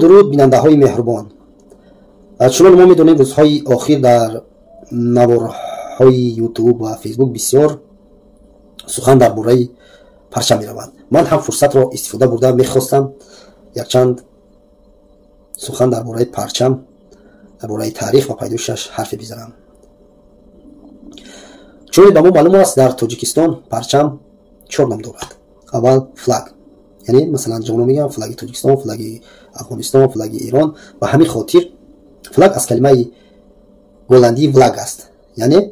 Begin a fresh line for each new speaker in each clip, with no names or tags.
Дуруд, бинандаҳои меҳрубон. Чунон мо медонем, рӯзҳои охир дар наворҳои Ютуб ва Фейсбук бисёр сухан дар бораи парчам меравад. Ман ҳам фурсатро истифода бурда мехостам якчанд сухан дар бораи парчам, дар бораи таърих ва пайдоишаш ҳарфе бизанам. Чуноне ба мо маълум аст, дар Тоҷикистон парчам чор ном дорад. Аввал флаг, яъне масалан ҷавонон мегӯянд флаги Тоҷикистон, флаги Афғонистон, флаги Эрон. Ба ҳамин хотир флаг аз калимаи голландии влаг аст, яъне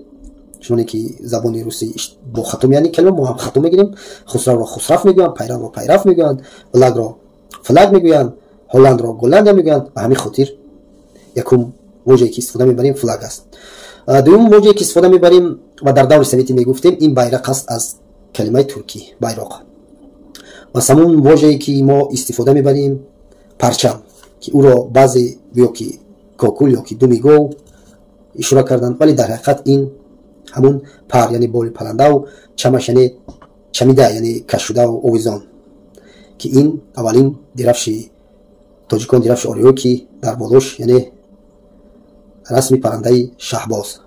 чуноне ки забони русӣ бо хато меяни калима, мо ҳам хато мегирем. Хусравро хусраф мегӯянд, пайравро пайраф мегӯянд, влагро флаг мегӯянд, ҳолландро Голландия мегӯянд. Ба ҳамин хотир якум вожае ки истифода мебарем флаг аст. Дуюм вожае ки истифода мебарем ва дар даври советӣ мегуфтем, ин байрақ аст, аз калимаи туркӣ байроқ. Ва сеюм вожае ки мо истифода мебарем парчам, ки ӯро баъзе гӯё ки кокул ё ки думи гов ишора карданд, вале дар ҳақиқат ин ҳамун пар, яъне боли паррандаву чамаш, яъне чамида, яъне кашшудаву овезон, ки ин аввалин дирафши тоҷикон, дирафши ориё, ки дар болош яъне расми паррандаи шаҳбоз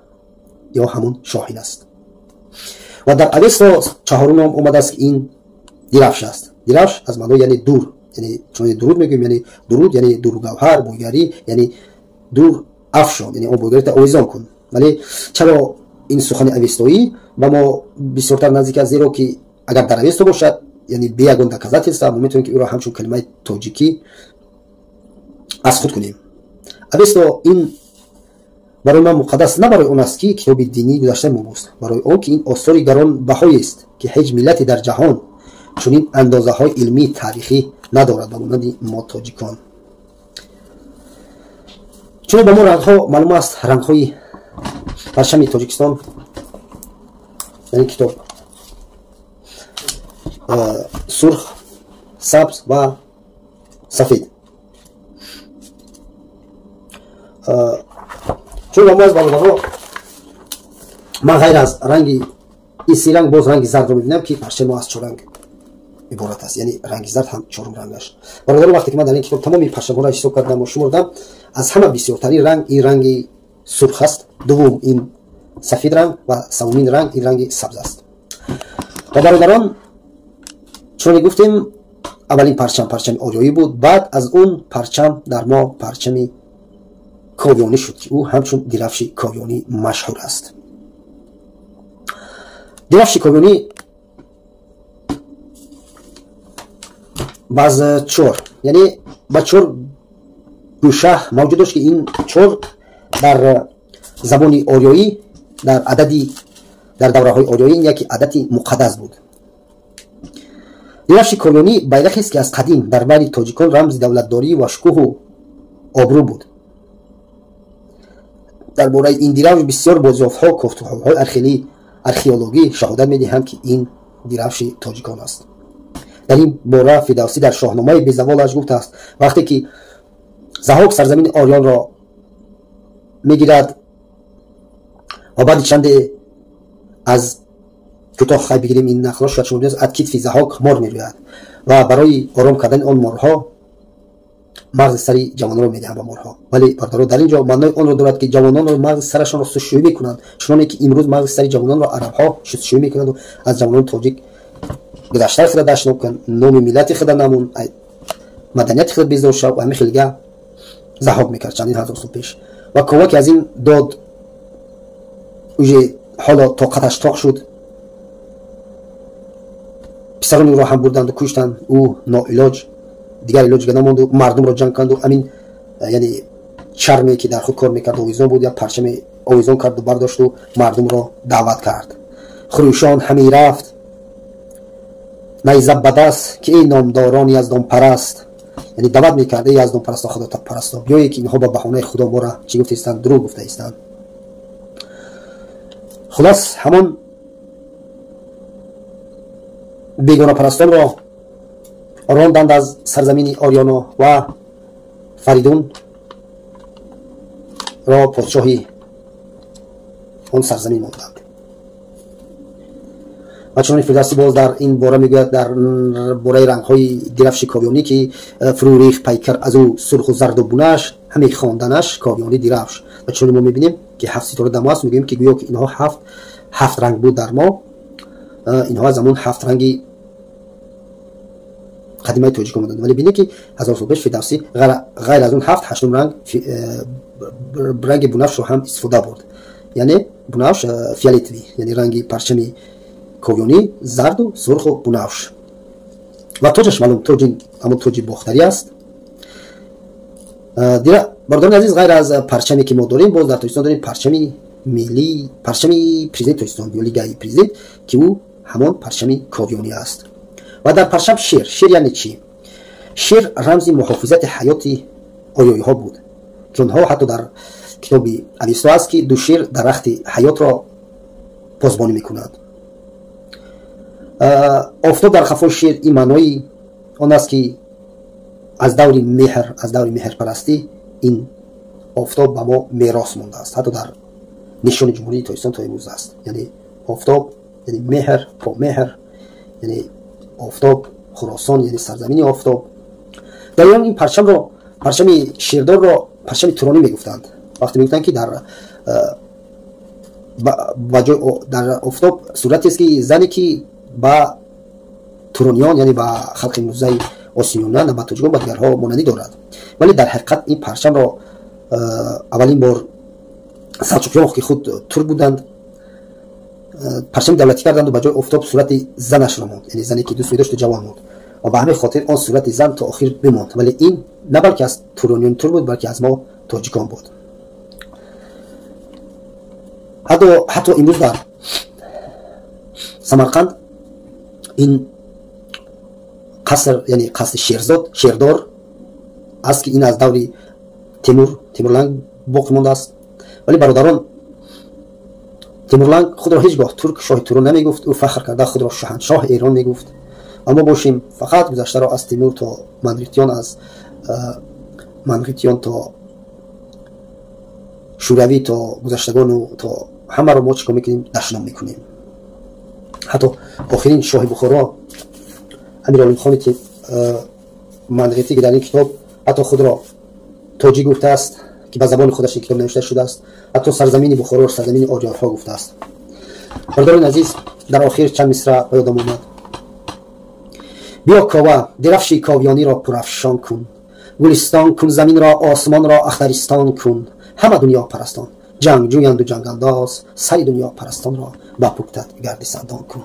ё ҳамун шоҳин аст. Ва дар Авесто чаҳорум ном омадааст, ки ин дирафш аст. Дирафш аз маънои яъне дур, яъне чуноне дуруд мегӯем, яъне дуруд, яъне дуру гавҳар, бойгарӣ, яъне дур афшон, яъне он бойгарита овезон кун. Вале чаро ин сухани авестоӣ ба мо бисёртар наздик аст? Зеро ки агар дар Авесто бошад, яъне бе ягон доказательства мо метавонем ки ӯро ҳамчун калимаи тоҷикӣ аз худ кунем. Авесто ин барои ман муқаддас на барои он аст, ки китоби динии гузаштаи мо буст, барои он ки ин осори гаронбаҳоест, ки ҳеҷ миллате дар ҷаҳон чунин андозаҳои илмии таърихӣ надорад ба монанди мо тоҷикон. Чунон ба мо рангҳо маълум аст, рангҳои парчами Тоҷикистон, яъне китоб сурх, сабз ва сафед. Чун ба мо аз бародаро, ман ғайр аз ранги ин се ранг боз ранги зардро мебинам, ки парчами мо аз чор ранг иборат аст, яъне ранги зард ҳам чорум рангаш. Бародаро, вақте ки ман дар ин китоб тамоми парчамҳоро ҳисоб кардам ва шумурдам, аз ҳама бисёртарин ранг ин ранги сурх аст, дуввум ин сафед ранг ва севумин ранг ин ранги сабз аст. Ва бародарон, чуноне гуфтем, аввалин парчам парчами ориёӣ буд, баъд аз он парчам дар мо парчами ковиёнӣ шуд, ки ӯ ҳамчун дирафши ковиёнӣ машҳур аст. Дирафши ковиёнӣ баъз чор, яъне ба чор гӯша мавҷуд дошт, ки ин чор дар забони ориёӣ, дар адади, дар давраҳои ориёӣ ин яке адади муқаддас буд. Дирафши ковиёнӣ байрақест, ки аз қадим дар байни тоҷикон рамзи давлатдорӣ ва шукӯҳу обрӯ буд. Дар бораи ин дирафш бисёр бозёфтҳо, кофтуковҳои археологӣ шаҳодат медиҳанд, ки ин дирафши тоҷикон аст. Дар ин бора Фирдавсӣ дар Шоҳномаи безаволаш гуфтааст, вақте ки Заҳок сарзамини ориёнро мегирад ва баъди чанде аз кӯтоҳ хай бигирем ин нақлро, шояд шумо бидонед, аз китфи Заҳок мор мерӯяд ва барои ором кардани он морҳо мағзи сари ҷавононро медиҳанд ба морҳо. Вале бародаро, дар ин ҷо маънои онро дорад, ки ҷавононро мағзи сарашонро шустушӯӣ мекунанд, чуноне ки имрӯз мағзи сари ҷавононро арабҳо шустушӯӣ мекунанду аз ҷавонони тоҷик гузаштаи худа дашном кун, номи миллати худа намун, маданияти худа безор шав. Ва ҳамин хелга Заҳок мекард чандин ҳазор сол пеш. Ва Кова ки аз ин дод уже ҳоло тоқаташ тоқ шуд, писарони ӯро ҳам бурданду куштанд. Ӯ ноилоҷ, дигар илоҷ намонду, мардумро ҷанг канду амин, яъне чарме ки дар худ кор мекард, овезон буд, як парчаме овезон карду бардошту мардумро даъват кард. Хурӯшон ҳаме рафт, найза ба даст, ки эй номдорони яздонпараст, яъне даъват мекард: эй яздонпарасто, худопарасто, биёе, ки инҳо ба баҳонаи худо мора чӣ гуфтаистанд? Дурӯғ гуфтаистанд. Хулос, ҳамон бегонапарастонро ронданд аз сарзамини ориёно ва Фаридун ро подшоҳи он сарзамин монданд. Ва чунони Фирдавсӣ боз дар ин бора мегӯяд, дар бораи рангҳои дирафши ковиёнӣ, ки фурӯ рехт пайкар аз ӯ сурху зарду бунаш, ҳаме хонданаш ковиёнӣ дирафш. Ва чунони мо мебинем, ки ҳафт ситора дар мо аст, мегӯем, ки гӯё ки инҳо ҳафт ранг буд дар мо, инҳо аз ҳамон ҳафт ранги қадимаи тоҷик омаданд. Вале бинед, ки 1000 сол пеш Фирдавсӣ ғайр аз он ҳафт, ҳаштум ранг, ранги бунафшро ҳам истифода бурд, яъне бунафш, фиолетовый, яъне ранги парчами ковиёнӣ зарду сурху бунафш. Ва тоҷаш маълум, тоҷи ҳамон тоҷи бохтарӣ аст. Бародарони азиз, ғайр аз парчаме, ки мо дорем, боз дар Тоҷикистон дорем парчами миллӣ, парчами президенти Тоҷикистон ё лигаи президент, ки ӯ ҳамон парчами ковиёнӣ аст. Ва дар парчам шер. Шер яъне чӣ? Шер рамзи муҳофизати ҳаёти ориёиҳо буд, ки онҳо ҳатто дар китоби Авесто аст, ки ду шер дарахти ҳаётро посбонӣ мекунад. Офтоб дар қафои шер, ин маънои он аст, ки аз даври меҳр, аз даври меҳрпарастӣ ин офтоб ба мо мерос мондааст. Ҳатто дар нишони Ҷумҳурии Тоҷикистон то имрӯз аст, яъне офтоб, яъне меҳр, помеҳр, яъне офтоб, Хуросон, яъне сарзамини офтоб. Дар Эрон ин парчамро, парчами шердорро, парчами туронӣ мегуфтанд. Вақте мегуфтанд, ки дар ба ҷои дар офтоб суратест, ки зане, ки ба турониён, яъне ба халқи имрӯзаи Осиёна, на ба тоҷикон, ба дигарҳо монандӣ дорад. Вале дар ҳақиқат ин парчамро аввалин бор салчуқиён, ки худ турк буданд, парчами давлатӣ карданду ба ҷои офтоб сурати занашро монд, яъне зане, ки дӯст медошту ҷавон буд, ва ба ҳамин хотир он сурати зан то охир бимонд. Вале ин на балки аз турониён тур буд, балки аз мо тоҷикон буд. Ҳатто имрӯз дар Самарқанд ин қаср, яъне қасри Шерзод, Шердор аст, ки ин аз даври Темур, Темурланг боқӣ мондааст. Вале, бародарон, Темурланг худро ҳеҷ гоҳ турк, шоҳи турон намегуфт. Ӯ фахр карда худро шоҳаншоҳи Эрон мегуфт. Ва мо бошем, фақат гузаштаро аз Темур то Манғитиён, аз Манғитиён то Шӯравӣ, то гузаштагону то ҳамаро мо чӣ кор мекунем? Дашном мекунем. Ҳатто охирин шоҳи Бухоро, Амир Олимхони Манғитӣ, ки дар ин китоб ҳатто худро тоҷик гуфтааст, ки ба забони худаш ин китоб навишта шудааст, ҳатто сарзамини Бухороро сарзамини ориёнҳо гуфтааст. Бародарони азиз, дар охир чанд мисра ба ёдам омад. Биё, Кова, дирафши ковиёниро пурафшон кун, гулистон кун заминро, осмонро ахтаристон кун. Ҳама дунёпарастон ҷангҷӯянду ҷангандоз, сари дунёпарастонро ба пуктат гардисандон кун.